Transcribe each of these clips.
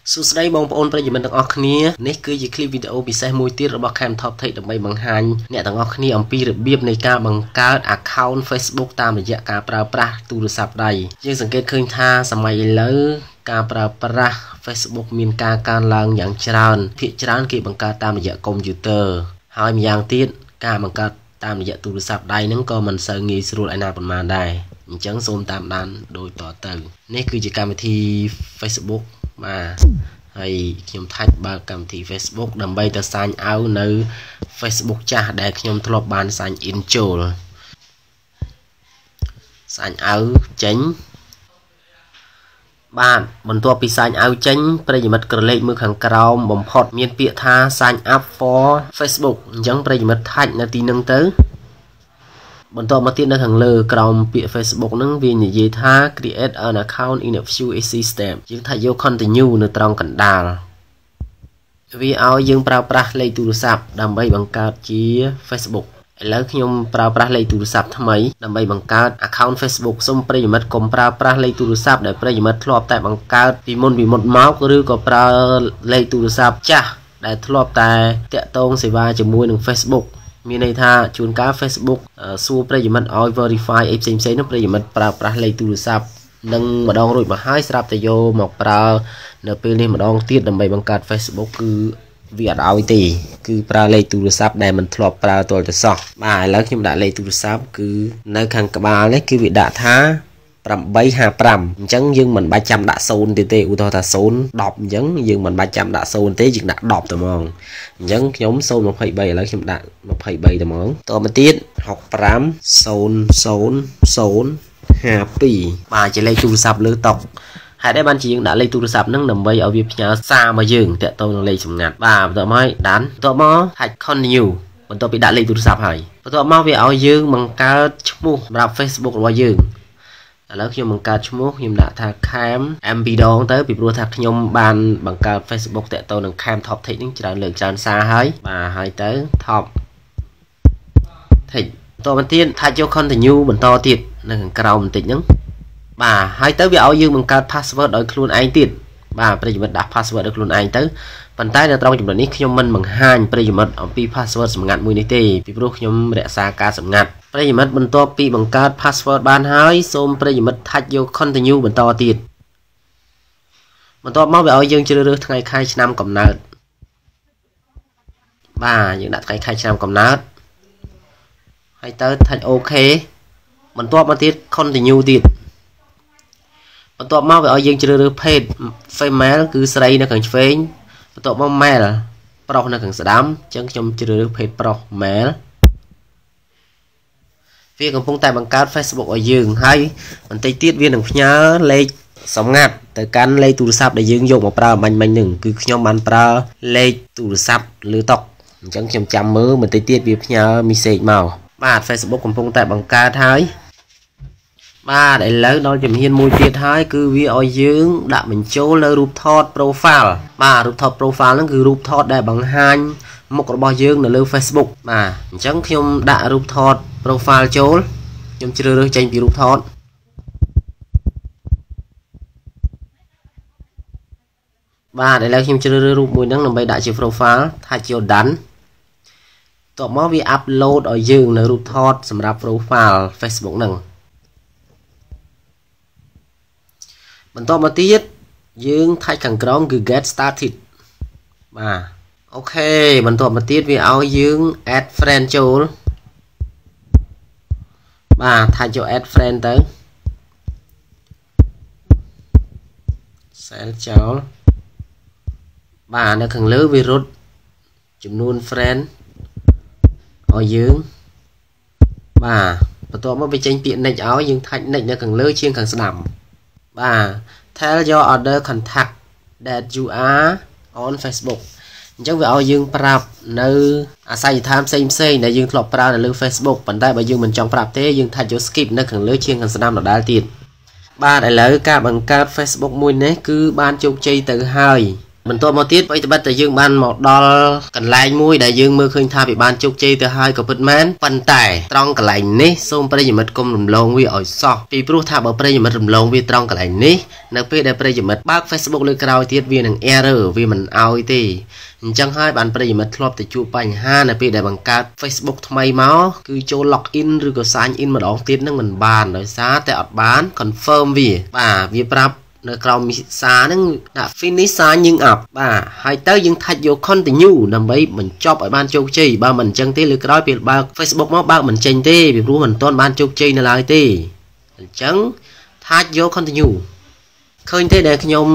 សួស្តីបងប្អូនប្រិយមិត្តទាំងអស់គ្នានេះគឺជាคลิปវីដេអូពិសេសមួយទៀតរបស់ Cam Top Tech ដើម្បីបង្ហាញអ្នកទាំងអស់គ្នាអំពីរបៀបនៃការបង្កើត account Facebook តាមរយៈការប្រើប្រាស់ទូរស័ព្ទដៃយើងសង្កេតឃើញថាសម័យឥឡូវការប្រើប្រាស់ Facebook មានការកើនឡើងយ៉ាងច្រើនភាគច្រើនគេបង្កើតតាមរយៈកុំព្យូទ័រហើយម្យ៉ាងទៀតការបង្កើតតាមរយៈទូរស័ព្ទដៃហ្នឹងក៏មិនសូវងាយស្រួលឯណាប៉ុន្មានដែរអញ្ចឹងសូមតាមដានដូចតទៅនេះគឺជាកម្មវិធី Facebook បាទហើយខ្ញុំថាច់បើកកម្មវិធី Facebook ដើម្បីទៅ sign out នៅ Facebook ចាស់ដែលខ្ញុំធ្លាប់បាន sign in ចូល sign out ចេញបាទបន្ទាប់ពី sign out ចេញប្រិយមិត្តក្រឡេកមើលខាងក្រោមបំផុតមានពាក្យថា sign up for Facebook អញ្ចឹងប្រិយមិត្តថាច់នៅទីនឹងទៅបន្ទាប់មកទៀតនៅខាងលើក្រោមពាក្យ Facebook ហ្នឹងវានិយាយថា create an account in a few easy steps យើងថាយក continue នៅត្រង់កណ្ដាលវាឲ្យយើងប្រើប្រាស់លេខទូរស័ព្ទដើម្បីបង្កើតជា Facebook ឥឡូវខ្ញុំប្រើប្រាស់លេខទូរស័ព្ទថ្មីដើម្បីបង្កើត account Facebook សូមប្រិយមិត្តកុំប្រើប្រាស់លេខទូរស័ព្ទដែលប្រិយមិត្តធ្លាប់តែបង្កើតពីមុនមកឬក៏ប្រើលេខទូរស័ព្ទចាស់ដែលធ្លាប់តែតាក់ទងសេវាជាមួយនឹង Facebook មានន័យថាជួនកាល Facebook សួរប្រិយមិត្តឲ្យ verify អីផ្សេងៗនោះប្រិយមិត្តប្រើប្រាស់លេខទូរស័ព្ទនឹងម្ដងរួចមកហើយស្រាប់តែយកមកប្រើនៅពេលនេះម្ដងទៀតដើម្បីបង្កើត Facebook គឺវាអត់ឲ្យទេគឺប្រើលេខទូរស័ព្ទដែលមិនធ្លាប់ប្រើទាល់តែសោះបាទឥឡូវខ្ញុំដាក់លេខទូរស័ព្ទគឺនៅខាងក្បាលនេះគឺវាដាក់ថា855អញ្ចឹងយើងមិនបាច់ចាំដាក់0ទៀតទេឧទាហរណ៍ថា0 10អញ្ចឹងយើងមិនបាច់ចាំដាក់0ទេយើងដាក់10តែហ្មងអញ្ចឹងខ្ញុំ023ឥឡូវខ្ញុំដាក់23តែហ្មងតមកទៀត65 0 0 0 52បាទជាលេខទូរស័ព្ទលើតុហេតុអីបានជាយើងដាក់លេខទូរស័ព្ទហ្នឹងដើម្បីឲ្យវាផ្ញើសារមកយើងតាក់ទងនឹងលេខសម្ងាត់បាទបន្ទាប់មកដានបន្ទាប់មកហាច់ continue បន្ទាប់ពីដាក់លេខទូរស័ព្ទហើយបន្ទាប់មកវាឲ្យយើងបង្កើតឈ្មោះសម្រាប់ Facebook របស់យើងឥឡូវខ្ញុំបង្កើតឈ្មោះខ្ញុំដាក់ថា Cam M ពីរដងទៅពីព្រោះថាខ្ញុំបានបង្កើត Facebook តាក់ទងនឹង Cam Top Tech ហ្នឹងច្រើនលើកច្រើនសារហើយបាទហើយទៅ Top Tech បន្តមកទៀតថាយក continue បន្តទៀតនៅខាងក្រោមបន្តិចហ្នឹងបាទហើយទៅវាឲ្យយើងបង្កើត password ដោយខ្លួនឯងទៀតបាទប្រិយមិត្តដាក់ password ដោយខ្លួនឯងទៅប៉ុន្តែនៅត្រង់ចំណុចនេះខ្ញុំមិនបង្ហាញប្រិយមិត្តអំពី password សម្ងាត់មួយនេះទេពីព្រោះខ្ញុំរក្សាការសម្ងាត់ប្រិយមិត្តបន្ទាប់ពីបង្កើត password បានហើយសូមប្រិយមិត្តថាច់យក continue បន្តទៀតបន្ទាប់មកវាឲ្យយើងជ្រើសរើសថ្ងៃខែឆ្នាំកំណើតបាទយើងដាក់ថ្ងៃខែឆ្នាំកំណើតហើយទៅថាច់ OK បន្ទាប់មកទៀត continue ទៀតបន្ទាប់មកវាឲ្យយើងជ្រើសរើសភេទ female គឺស្រីនៅខាងឆ្វេងបន្ទាប់មក male ប្រុសនៅខាងស្ដាំអញ្ចឹងខ្ញុំជ្រើសរើសភេទប្រុស male វាកំពុងតែបង្កើត Facebook ឲ្យយើងហើយបន្តិចទៀតវានឹងផ្ញើលេខសម្ងាត់ទៅកាន់លេខទូរស័ព្ទដែលយើងយកមកប្រើបាញ់មិញហ្នឹងគឺខ្ញុំបានប្រើលេខទូរស័ព្ទលើតុអញ្ចឹងខ្ញុំចាំមើលបន្តិចទៀតវាផ្ញើ message មកបាទ Facebook កំពុងតែបង្កើតហើយបាទឥឡូវដល់ជំហានមួយទៀតហើយគឺវាឲ្យយើងដាក់បញ្ចូលនៅរូបថត profile បាទរូបថត profile ហ្នឹងគឺរូបថតដែលបង្ហាញមុខរបស់យើងនៅលើ Facebook បាទអញ្ចឹងខ្ញុំដាក់រូបថត profile ចូលខ្ញុំជ្រើសរើសចេញពីរូបថតបាទឥឡូវខ្ញុំជ្រើសរើសរូបមួយហ្នឹងដើម្បីដាក់ជា profile ថាជា done តបមកវា upload ឲ្យយើងនៅរូបថតសម្រាប់ profile Facebook ហ្នឹងបន្តមកទៀតយើងថាច់ខាងក្រោមគឺ get started បាទអូខេបន្ទាប់មកទៀតវាឲ្យយើង add friend ចូលបាទថាច់យក add friend ទៅ sell ចោលបាទនៅខាងលើវារត់ចំនួន friend ឲ្យយើងបាទបន្ទាប់មកវាចេញពាក្យ next ឲ្យយើងថាច់ next នៅខាងលើជាងខាងស្ដាំបាទ tell your other contact that you are on Facebook អញ្ចឹងវាឲ្យយើងប្រាប់នៅអាសយដ្ឋានផ្សេងៗដែលយើងធ្លាប់ប្រើនៅលើ Facebook ប៉ុន្តែបើយើងមិនចង់ប្រាប់ទេយើងថាច់យក skip នៅខាងលើជាងខាងស្ដាំដដែលទៀតបាទឥឡូវការបង្កើត Facebook មួយនេះគឺបានជោគជ័យទៅហើយ បន្ទាប់មកទៀតអ្វីត្បិតតែយើងបានមកដល់កន្លែងមួយដែលយើងមើលឃើញថាវាបានជោគជ័យទៅហើយក៏ពិតមែនប៉ុន្តែត្រង់កន្លែងនេះសូមប្រិយមិត្តកុំរំលងវាឲ្យសោះពីព្រោះថាបើប្រិយមិត្តរំលងវាត្រង់កន្លែងនេះនៅពេលដែលប្រិយមិត្តបើក Facebook លើក្រោយទៀតវានឹង error វាមិនឲ្យទេអញ្ចឹងហើយបានប្រិយមិត្តធ្លាប់ទៅជួបបញ្ហានៅពេលដែលបង្កើត Facebook ថ្មីមកគឺចូល log in ឬក៏ sign in ម្ដងទៀតនឹងមិនបានដោយសារតែអត់បាន confirm វាបាទវាប្រាប់នៅក្រោមសារហ្នឹងដាក់ finish signing up បាទហើយទៅយើង touch យក continue ដើម្បីបញ្ចប់ឲ្យបានជោគជ័យបើមិនអញ្ចឹងទេលើក្រោយពេលបើក Facebook មកបើកមិនចេញទេពីព្រោះមិនទាន់បានជោគជ័យនៅឡើយទេអញ្ចឹង touch យក continue ឃើញទេដែលខ្ញុំ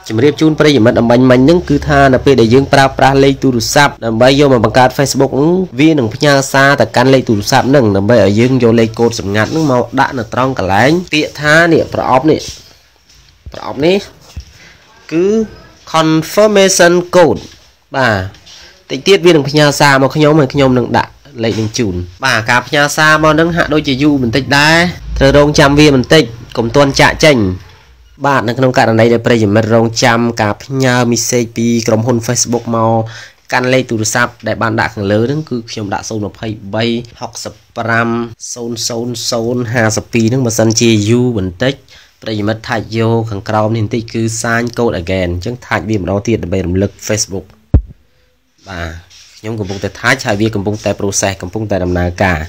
ជំរាបជូនប្រិយមិត្តអម្បាញ់មិញហ្នឹងគឺថានៅពេលដែលយើងប្រើប្រាស់លេខទូរស័ព្ទដើម្បីយកមកបង្កើត Facebook ហ្នឹងវានឹងផ្ញើសារទៅកាន់លេខទូរស័ព្ទហ្នឹងដើម្បីឲ្យយើងយកលេខកូដសម្ងាត់ហ្នឹងមកដាក់នៅត្រង់កន្លែងពាក្យថានេះប្រអប់នេះប្រអប់នេះគឺ confirmation code បាទតិចទៀតវានឹងផ្ញើសារមកខ្ញុំហើយខ្ញុំនឹងដាក់លេខនឹងជូនបាទការផ្ញើសារមកនឹងហាក់ដូចជាយូរបន្តិចដែរត្រូវរងចាំវាបន្តិចកុំទាន់ចាក់ចេញបាទនៅក្នុងករណីដែលប្រិយមិត្តរងចាំការផ្ញើ message ពីក្រុមហ៊ុន Facebook មកកាន់លេខទូរស័ព្ទដែលបានដាក់ខាងលើហ្នឹងគឺខ្ញុំដាក់023 65 000 52ហ្នឹងបើសិនជាយូរបន្តិចប្រិយមិត្ត touch យកខាងក្រោមនេះបន្តិចគឺ send code again អញ្ចឹង touch វាម្ដងទៀតដើម្បីរំលឹក Facebook បាទខ្ញុំកំពុងតែ touch ហើយវាកំពុងតែ process កំពុងតែដំណើរការ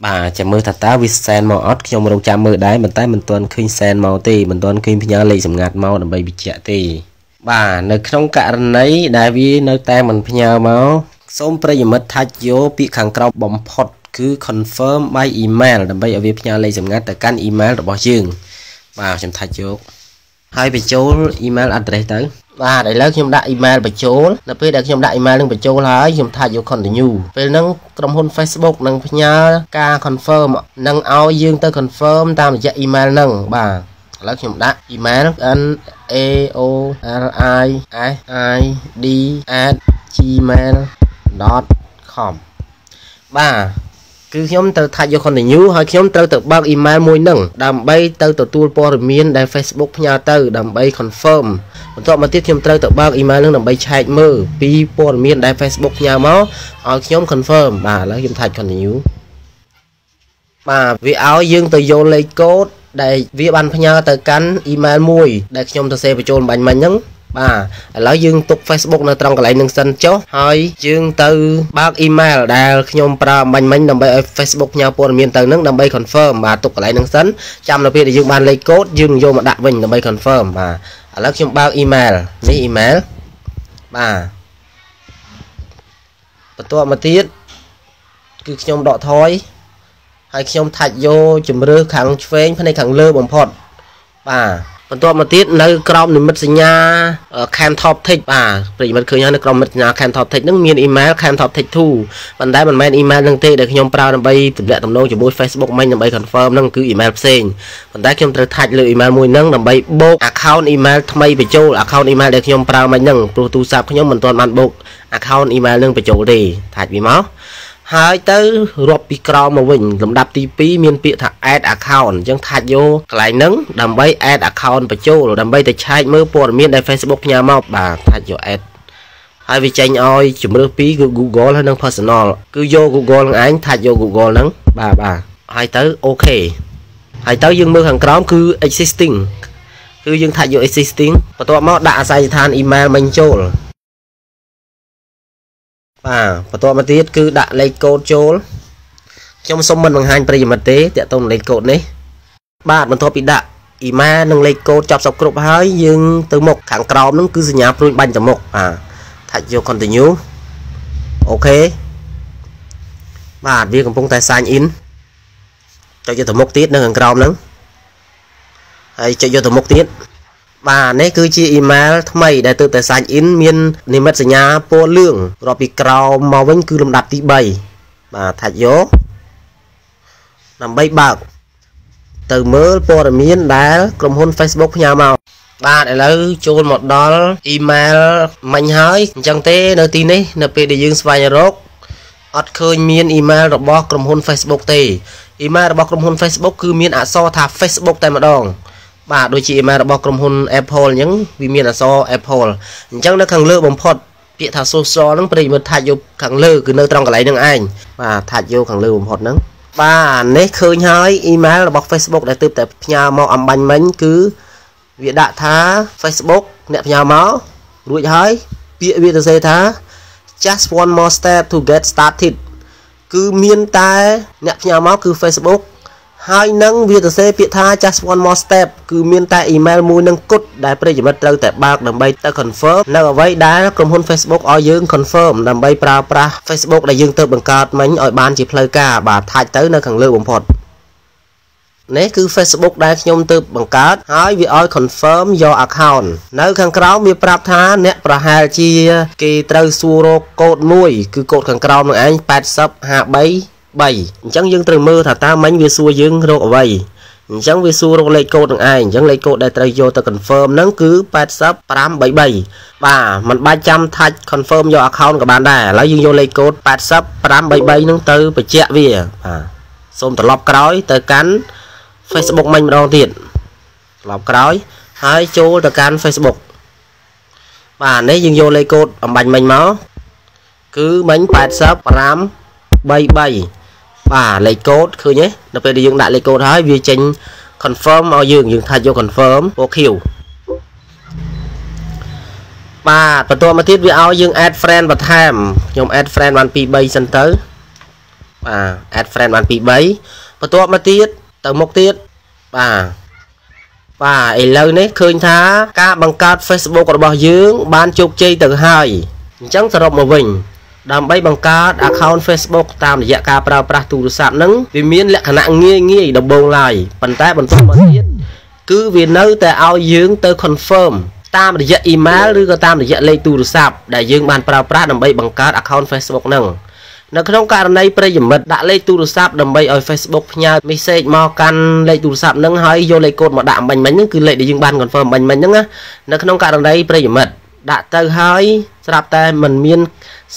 បាទចាំមើលថាតើវា send មកអត់ខ្ញុំរងចាំមើលដែរប៉ុន្តែមិនទាន់ឃើញ send មកទេមិនទាន់ឃើញផ្ញើលេខសម្ងាត់មកដើម្បីបញ្ជាក់ទេបាទនៅក្នុងករណីដែលវានៅតែមិនផ្ញើមកសូមប្រិយមិត្ត touch យកពាក្យខាងក្រោមបំផុតគឺ confirm by email ដើម្បីឲ្យវាផ្ញើលេខសម្ងាត់ទៅកាន់ email របស់យើងបាទខ្ញុំ touch យកហើយបញ្ចូល email address ទៅបាទឥឡូវខ្ញុំដាក់ email បញ្ចូលនៅពេលដែលខ្ញុំដាក់ email នឹងបញ្ចូលហើយខ្ញុំ touch យក continue ពេលហ្នឹងក្រុមហ៊ុន Facebook នឹងផ្ញើការ confirm នឹងឲ្យយើងទៅ confirm តាមរយៈ email ហ្នឹងបាទឥឡូវខ្ញុំដាក់ email n a o l i s i d @gmail.com បាទគឺខ្ញុំត្រូវ touch យក continue ហើយខ្ញុំត្រូវទៅបើក email មួយហ្នឹងដើម្បីទៅទទួលព័ត៌មានដែល Facebook ផ្ញើទៅដើម្បី confirm បន្ទាប់មកទៀតខ្ញុំត្រូវទៅបើក email ហ្នឹងដើម្បីឆែកមើលពីព័ត៌មានដែល Facebook ផ្ញើមកឲ្យខ្ញុំ confirm បាទឥឡូវខ្ញុំ touch continue បាទវាឲ្យយើងទៅយកលេខកូដដែលវាបានផ្ញើទៅកាន់ email មួយដែលខ្ញុំទៅសេបញ្ចូលបាញ់មិញហ្នឹងបាទឥឡូវយើងទុក Facebook នៅត្រង់កន្លែងនឹងសិនចុះហើយយើងទៅបើក email ដែលខ្ញុំប្រើបាញ់មិញដើម្បីឲ្យ Facebook ផ្ញើព័ត៌មានទៅនឹងដើម្បី confirm បាទទុកកន្លែងនឹងសិនចាំដល់ពេលដែលយើងបានលេខកូដយើងយកមកដាក់វិញដើម្បី confirm បាទឥឡូវខ្ញុំបើក email នេះ email បាទបន្ទាប់មកទៀតគឺខ្ញុំដកថយហើយខ្ញុំ touch យកជំរឿខាងឆ្វេងផ្នែកខាងលើបំផុតបាទបន្ទាប់មកទៀតនៅក្រោមនិមិត្តសញ្ញា Can Top Tech បាទប្រិយមិត្តឃើញហើយនៅក្រោមនិមិត្តសញ្ញា Can Top Tech ហ្នឹងមាន email Can Top Tech 2ប៉ុន្តែមិនមែន email ហ្នឹងទេដែលខ្ញុំប្រើដើម្បីទំនាក់ទំនងជាមួយ Facebook មិញដើម្បី confirm ហ្នឹងគឺ email ផ្សេងប៉ុន្តែខ្ញុំត្រូវ touch លើ email មួយហ្នឹងដើម្បីបូក account email ថ្មីបញ្ចូល account email ដែលខ្ញុំប្រើមិញហ្នឹងព្រោះទូរស័ព្ទខ្ញុំមិនទាន់បានបូក account email ហ្នឹងបញ្ចូលទេ touch វាមកហើយទៅរាប់ពីក្រោមមកវិញលំដាប់ទី2មានពាក្យថា add account អញ្ចឹង touch យកកន្លែងហ្នឹងដើម្បី add account បញ្ចូលដើម្បីទៅឆែកមើលព័ត៌មានដែល Facebook ផ្ញើមកបាទ touch យក add ហើយវាចេញឲ្យជំរើសពីរគឺ Google ហើយនិង personal គឺយក Google នឹងឯង touch យក Google ហ្នឹងបាទបាទហើយទៅ OK ហើយទៅយើងមើលខាងក្រោមគឺ existing គឺយើង touch យក existing បន្ទាប់មកដាក់អាសយដ្ឋាន email មិញចូលបាទបន្ទាប់មកទៀតគឺដាក់លេខកូដចូលខ្ញុំសូមមិនបង្ហាញប្រិយមិត្តទេតាក់ទងនឹងលេខកូដនេះបាទបន្ទាប់ពីដាក់អ៊ីម៉ែលនិងលេខកូដចប់សពគ្រប់ហើយយើងទៅមុខខាងក្រោមហ្នឹងគឺសញ្ញាព្រួយបាញ់ទៅមុខបាទ touch យក continue OK បាទវាកំពុងតែ sign in ចុចយកទៅមុខទៀតនៅខាងក្រោមហ្នឹងហើយចុចយកទៅមុខទៀតបាទនេះគឺជា email ថ្មីដែលទើបតែ sign in មាននិមិត្តសញ្ញាពណ៌លឿងរាប់ពីក្រោមមកវិញគឺលំដាប់ទី3បាទ touch យកដើម្បីបើកទៅមើលព័ត៌មានដែលក្រុមហ៊ុន Facebook ផ្ញើមកបាទឥឡូវចូលមកដល់ email មិញហើយអញ្ចឹងទេនៅទីនេះនៅពេលដែលយើងស្វែងរកអត់ឃើញមាន email របស់ក្រុមហ៊ុន Facebook ទេ email របស់ក្រុមហ៊ុន Facebook គឺមានអក្សរថា Facebook តែម្ដង បាទដូចជា email របស់ក្រុមហ៊ុន Apple អញ្ចឹងវាមានអក្សរ Apple អញ្ចឹងនៅខាងលើបំផុតពាក្យថា social ហ្នឹងប្រិយមិត្តថាច់យកខាងលើគឺនៅត្រង់កន្លែងហ្នឹងឯងបាទថាច់យកខាងលើបំផុតហ្នឹងបាទនេះឃើញហើយ email របស់ Facebook ដែលទើបតែផ្ញើមកអំបញ្ញមិញគឺវាដាក់ថា Facebook អ្នកផ្ញើមករួចហើយពាក្យវាទៅសេថា just one more step to get started គឺមានតែអ្នកផ្ញើមកគឺ Facebook ហើយនឹងវាទៅសេពាក្យថា just one more step គឺមានតែ email មួយនឹងគត់ដែលប្រិយមិត្តត្រូវតែបើកដើម្បីទៅ confirm នៅអ្វីដែលក្រុមហ៊ុន Facebook ឲ្យយើង confirm ដើម្បីប្រើប្រាស់ Facebook ដែលយើងទៅបង្កើតមិញឲ្យបានជាផ្លូវការបាទថាច់ទៅនៅខាងលើបំផុតនេះគឺ Facebook ដែលខ្ញុំទើបបង្កើតហើយវាឲ្យ confirm your account នៅខាងក្រោមវាប្រាប់ថាអ្នកប្រហែលជាគេត្រូវសួររកកូដមួយគឺកូដខាងក្រោមនឹងឯង80 53 3អញ្ចឹងយើងត្រូវមើលថាតើមិញវាសួរយើងរកអ្វីអញ្ចឹងវាសួររកលេខកូដនឹងឯងអញ្ចឹងលេខកូដដែលត្រូវយកទៅ confirm ហ្នឹងគឺ8533បាទมันបាច់ចាំថាច់ confirm យក account ក៏បានដែរឥឡូវយើងយកលេខកូដ80533ហ្នឹងទៅបញ្ជាក់វាបាទសូមត្រឡប់ក្រោយទៅកាន់ Facebook មិញម្ដងទៀតត្រឡប់ក្រោយហើយចូលទៅកាន់ Facebook បាទនេះយើងយកលេខកូដអំបញ្ញមិញមកគឺមិញ8533បាទលេខកូដឃើញទេនៅពេលដែលយើងដាក់លេខកូដហើយវាចេញ confirm ឲ្យយើងយើងថាយក confirm ពណ៌ខៀវបាទបន្ទាប់មកទៀតវាឲ្យយើង add friend បន្ថែមខ្ញុំ add friend បាន2 3សិនទៅបាទ add friend បាន2 3បន្ទាប់មកទៀតទៅមុខទៀតបាទបាទឥឡូវនេះឃើញថាការបង្កើត Facebook របស់យើងបានជោគជ័យទៅហើយអញ្ចឹងសរុបមកវិញដើម្បីបង្កើត account Facebook តាមរយៈការប្រើប្រាស់ទូរស័ព្ទហ្នឹងវាមានលក្ខណៈងាយងាយដំបូងឡើយប៉ុន្តែបន្ទាប់មកទៀតគឺវានៅតែឲ្យយើងទៅ confirm តាមរយៈ email ឬក៏តាមរយៈលេខទូរស័ព្ទដែលយើងបានប្រើប្រាស់ដើម្បីបង្កើត account Facebook ហ្នឹងនៅក្នុងករណីប្រិយមិត្តដាក់លេខទូរស័ព្ទដើម្បីឲ្យ Facebook ផ្ញើ message មកកាន់លេខទូរស័ព្ទហ្នឹងហើយយកលេខកូដមកដាក់អំបញ្ញមិញហ្នឹងគឺលេខដែលយើងបាន confirm អំបញ្ញមិញហ្នឹងណានៅក្នុងករណីប្រិយមិត្តដាក់ទៅហើយស្រាប់តែมันមាន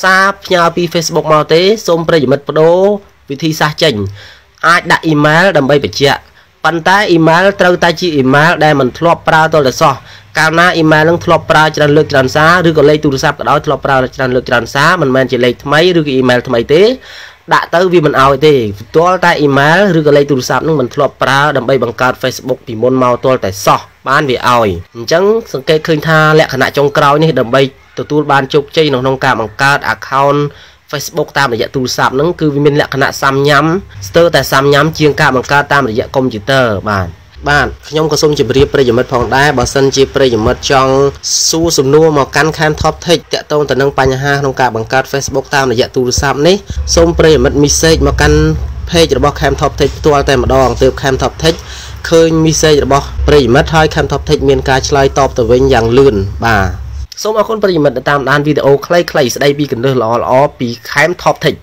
សារផ្ញើពី Facebook មកទេសូមប្រិយមិត្តបដូរវិធីសាស្ត្រចេញអាចដាក់ email ដើម្បីបញ្ជាក់ប៉ុន្តែ email ត្រូវតែជា email ដែលមិនធ្លាប់ប្រើទាល់តែសោះកាលណា email នឹងធ្លាប់ប្រើច្រើនលើកច្រើនសារឬក៏លេខទូរស័ព្ទក៏ដោយធ្លាប់ប្រើច្រើនលើកច្រើនសារមិនមែនជាលេខថ្មីឬក៏ email ថ្មីទេដាក់ទៅវាមិនឲ្យទេទាល់តែ email ឬក៏លេខទូរស័ព្ទនឹងមិនធ្លាប់ប្រើដើម្បីបង្កើត Facebook ពីមុនមកទាល់តែសោះបានវាឲ្យអញ្ចឹងសង្កេតឃើញថាលក្ខណៈចុងក្រោយនេះដើម្បីទទួលបានជោគជ័យនៅក្នុងការបង្កើត account Facebook តាមរយៈទូរស័ព្ទហ្នឹងគឺវាមានលក្ខណៈសាំញ៉ាំស្ទើរតែសាំញ៉ាំជាងការបង្កើតតាមរយៈកុំព្យូទ័របាទបាទខ្ញុំក៏សូមជម្រាបប្រិយមិត្តផងដែរបើសិនជាប្រិយមិត្តចង់សួរសំណួរមកកាន់ Cam Top Tech តាក់ទងទៅនឹងបញ្ហាក្នុងការបង្កើត Facebook តាមរយៈទូរស័ព្ទនេះសូមប្រិយមិត្ត message មកកាន់ page របស់ Cam Top Tech ផ្ទាល់តែម្ដងទើប Cam Top Tech ឃើញ message របស់ប្រិយមិត្តហើយ Cam Top Tech មានការឆ្លើយតបទៅវិញយ៉ាងលឿនបាទសូមអរគុណប្រិយមិត្តដែលតាមដានវីដេអូខ្លីៗស្ដីពីគន្លឹះល្អៗពី Cam Top Tech